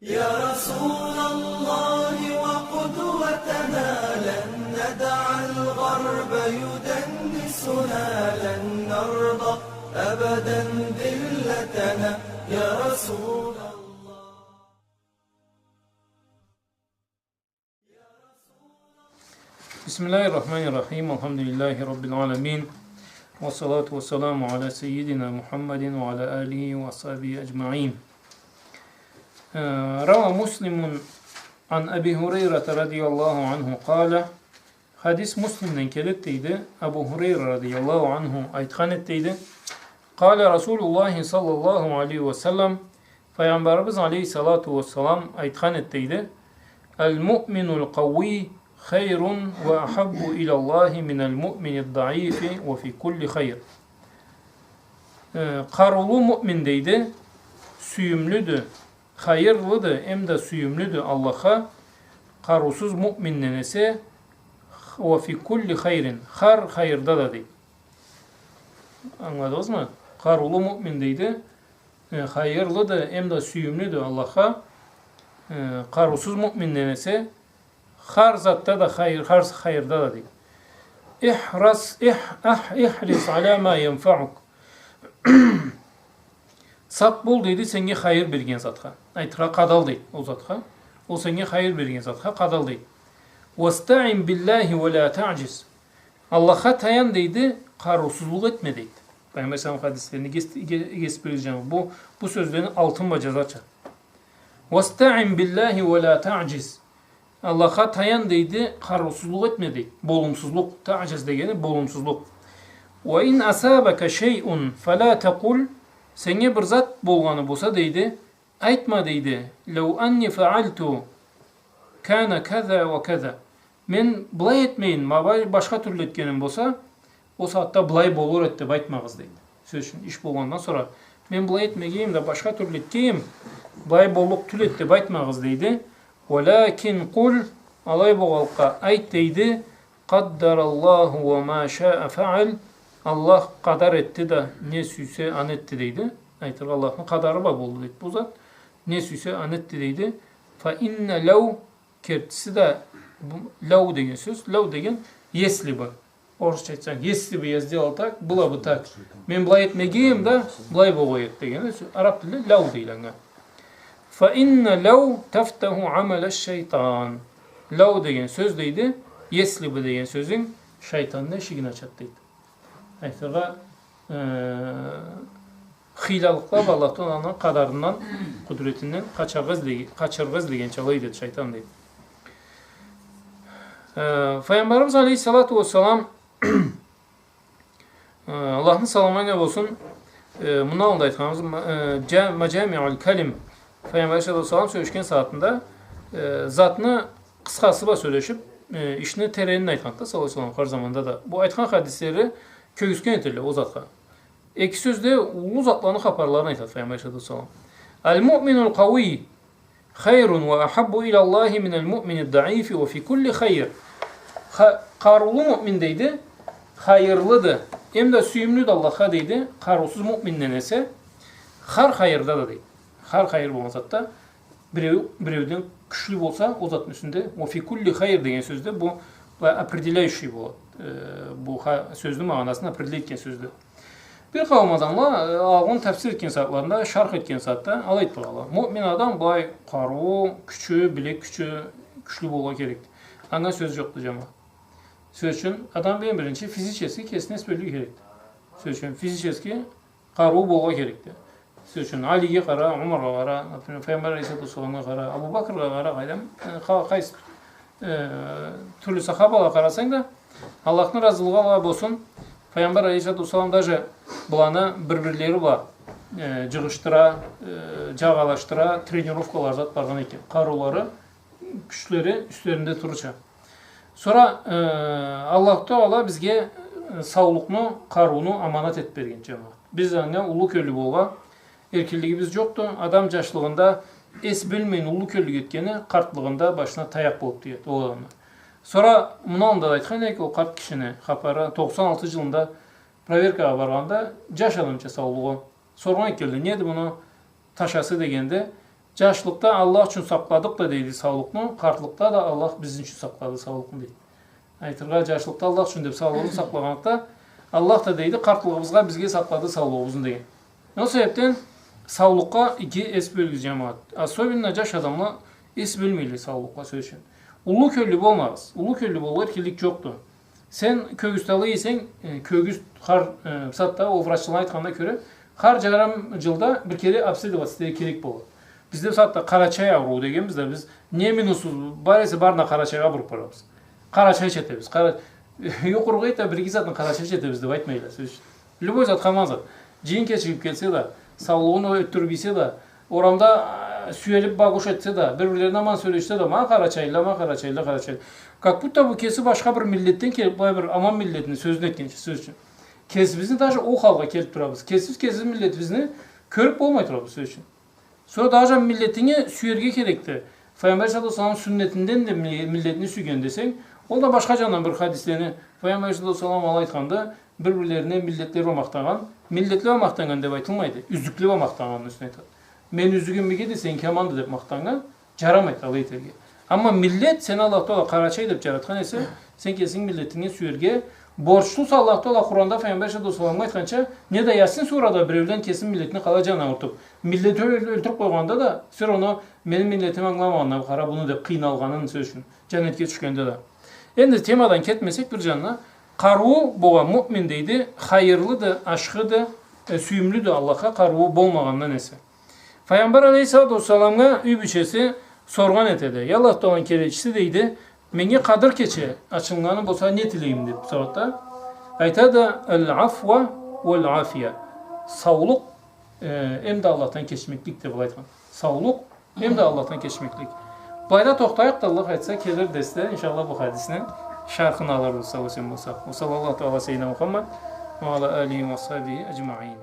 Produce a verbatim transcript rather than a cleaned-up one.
يا رسول الله وقدوتنا، لن ندع الغرب يدنسنا، لن نرضى أبدا ذلتنا، يا رسول الله. بسم الله الرحمن الرحيم. الحمد لله رب العالمين. والصلاة والسلام على سيدنا محمد وعلى آله وصحبه أجمعين. Э, روى مسلم عن أبي هريرة رضي الله عنه قال. Хадис Муслимден келеди дейди. Абу Хурайра радияллаху анху айтхан эди дейди. قال رسول الله صلى الله عليه وسلم. Файгъамбарыбыз алейхиссалату уассалам айтхан эди дейди. المؤمن القوي خير وأحب إلى الله من المؤمن الضعيف وفي كل خير. Э, къарыулу муъмин дейди, сюйюмлюдю, хайырлыды, эм да сюйюмлюдю Аллахха, къарыусуз муъминден эсе, وفي كل خير, хар хайырда да дейди. Ангыладыгъызмы? Къарыулу муъмин дейди, э, хайырлыды, эм да сюйюмлюдю Аллахха, э, къарыусуз муъминден эсе, хар затда да хайыр, хар хайырда да дейди. احرص، اح-، اح-، احرص على ما ينفعك. Сакъ бол дейди сеннге хайыр берген затха. Айтыргъа, къадал дейди ол затха. Ол сеннге хайыр берген затха къадал дейди. واستعن بالله ولا تعجز. Аллахха таян дейди, къарыусузлукъ этме дейди. Файгъамбар саллаллаху алейхи ва саллам хадислерини эгес-, эге-, эгес билген, бу, бу сёзлени алтын бла джазарча. واستعن بالله ولا تعجز. Аллахха таян дейди, къарыусузлукъ этме дейди. Болумсузлукъ, таъджиз дегени болумсузлукъ. وإن أصابك شيء فلا تقل. Сеннге бир зат болгъаны болса дейди, айтма дейди, لو أني فعلت كان كذا وكذا. Мен былай этмейин, ма былай башха тюрлю этгеним болса, ол сагъатда былай болур эди деп айтмагъыз дейди. Сёз ючюн, иш болгъандан сора, мен былай этмегеним да, башха тюрлю этгеним, былай боллукъ тюл эди деп айтмагъыз дейди. ولكن قل, алай болгъанлыкъгъа айт дейди, قدر الله وما شاء فعل. Аллах къадар этди да, не сюйсе, аны этди дейди. Айтыргъа, Аллахны къадары бла болду дейди бу зат. Не сюйсе, аны этди дейди. فإن لو, кертиси да, бу, لو деген сёз, لو деген если бы. Орусча айтсанг, если бы я сделал так, было бы так. Мен былай этмегеним да, былай болгъан эди деген. Араб тилде لو дейле анга. فإن لو تفتح عمل الشيطان. لو деген сёз дейди, если бы деген сёзюнг шайтанны эшигин ачады дейди. Айтыргъа, э, хыйлалыкъла бла Аллах Тааланы къадарындан, къудуретинден къачаргъа изле-, къачаргъа излегенча алай этеди шайтан дейди. Э, Файгъамбарыбыз алейхиссалату уассалам, э, Аллахны саламы анга болсун, э, мындан алда айтханыбыз, ма-, э, джа-, Маджамиуль Калим, Файгъамбар алейхиссалату уассалам сёлешген сагъатында, э, затны къысхасы бла сёлешиб, э, ишни теренин айтханды да, саллаллаху алейхи ва саллам, хар заманда да. Бу айтхан хадислери кёргюзтген этедиле ол затха. Эки сёзде уллу затланы хапарларын айтады Файгъамбар алейхиссалату уассалам. المؤمن القوي خير وأحب إلى الله من المؤمن الضعيف وفي كل خير. Ха-, къарыулу муъмин дейди, хайырлыды, эм да сюйюмлюдю Аллахха дейди, къарыусуз муъминден эсе, хар хайырда да дейди. Хар хайыр болгъан затда биреу биреуден кючлю болса, ол затны юсюнде, وفي كل خير деген сёзде бу, былай, определяющий болады. Э, бу ха-, сёзню магъанасын определять этген сёздю. Бир къауум адамла, э, алгъын тафсир этген сагъатларында, шарх этген сагъатда алай айтып туралла. Муъмин адам былай къарыуу, кючю, билек кючю кючлю болургъа керекди. Анга сёз джокъду, джамагъат. Сёз ючюн, адам эм биринчи физически кесине эс бёлюрге керекди. Сёз ючюн, физически къарыуу болургъа керекди. Сёз ючюн, Алиге къара, Умаргъа къара, например, Файгъамбар алейхиссалату уассаламгъа къара, Абу Бакргъа къара, къайдам, э, къа-, къайсы, э, тюрлю сахабалагъа къарасанг да, Аллахны разылыгъы алагъа болсун, Файгъамбар алейхиссалату уассалам даже быланы бир-бирлери бла, э, джыгъышдыра, э, джагъалашдыра, тренировкалары зат баргъан экен. Къарыулары, кючлери юслеринде турурча. Сора, э, Аллаху Таала бизге, э, саулукъну, къарыуну аманат этип берген, джамагъат. Биз анга уллу кёллю болургъа эркинлигибиз джокъду. Адам джашлыгъында эс бёлмейин уллу кёллюк этгени, къартлыгъында башына таякъ болуп тиеди ол адамны. Сора муну аллында да айтхан эдик, ол къарт кишини хапары, токъсан алты джылында проверкагъа баргъанда, джаш адамча саулугъу. Соргъан келди, неди муну ташасы дегенде, Джашлыкъда Аллах ючюн сакъладыкъ да, дейди, саулукъну, къартлыкъда да Аллах бизни ючюн сакълады саулукъну, дейди. Айтыргъа, джашлыкъда Аллах ючюн деб саулугъубузну сакълагъанлыкъда, Аллах да, дейди, къартлыгъыбызгъа бизге сакълады саулугъубузну деген. Ол себебден саулукъгъа иги эс бёлюгюз, джамагъат. Особенно джаш адамла эс бёлмейле саулукъгъа, сёз ючюн. Уллу кёллю болмагъыз. Уллу кёллю болургъа эркинлик джокъду. Сен кёгюз талай ийсенг, э, кёгюз хар, э, бусагъатда ол врачла айтханына кёре, хар джарым джылда бир кере обследоваться этерге керек болады. Бизде бусагъатда къарачай ауруу дегенбиз да, биз не минусубуз бар эсе, барын да Къарачайгъа буруб барабыз. Къарачайча этебиз. Къара-, юкъургъа эте, бир-эки затны къарачайча этебиз деб айтмайла, сёз ючюн. Любой зат, хаман зат. Джыйын кечигиб келсе да, саулугъун ётдюрюб ийсе да, орамда, а, сюелиб багуш этсе да, бир-бирлерине аман сёлешсе да, ма къарачайлыла, ма къарачайлыла, къарачайлыла. Как будто бу кеси башха бир миллетден келиб, былай бир аман миллетни сёзюн этгенча, сёз ючюн. Кесибизни даже ол халгъа келиб турабыз. Кесибиз кесибизни миллетибизни кёрюб болмай турабыз, сёз ючюн. Сора даже миллетинге сюерге керекди. Файгъамбар саллаллаху алейхи ва саллам сюннетинден да ми-, миллетни сюйген десенг, ол да башха джандан бир хадислени, Файгъамбар саллаллаху алейхи ва саллам алай айтханды, бир-бирлерине миллетле бла махтаннган, миллетле бла махтаннган деб айтылмайды, юзюкле бла махтаннганны юсюне айтады. Мен юзюгюм иги эди, сеники аманды деб махтаннга джарамайды алай этерге. Амма миллет, сени Аллах Тагъала къарачай деб джаратхан эсе, сен кесинг миллетинги сюерге борчлуса. Аллах Тагъала Къуранда Файгъамбар саллаллаху алейхи ва салламгъа айтханча, не да Ясин сурада биреулен кесин миллетин къалай джанын аурутуб, миллетин ёл-, ёлтюрюб къойгъанда да, всё равно мени миллетим ангыламагъанына къара муну деб къыйналгъанын, сёз ючюн, джаннетге тюшгенде да. Энди темадан кетмесек, бир джанына, къарыуу болгъан муъмин, дейди, хайырлыды, ашхыды, э, сюйюмлюдю Аллахха къарыуу болмагъандан эсе. Файгъамбар алейхиссалату уассаламгъа юй бийчеси соргъан этеди: «Я Аллах Тагъаланы келечиси, — дейди, — меннге Къадыр кече ачылгъаны болса, не тилейим?» — деб сорады. Айтады: «Аль-афва валь-афия». Саулукъ, э, эм да Аллахдан кечмеклик, деб былай айтхан. Саулукъ эм да Аллахдан кечмеклик. Былайда тохтайыкъ да, Аллах айтса, келир дерсде, иншаллах, бу хадисни шархын алырбыз, сау-эсен болсакъ. Ва саллаллаху тагъала ала сайидина Мухаммад ва ала алихи ва сахбихи аджмаин.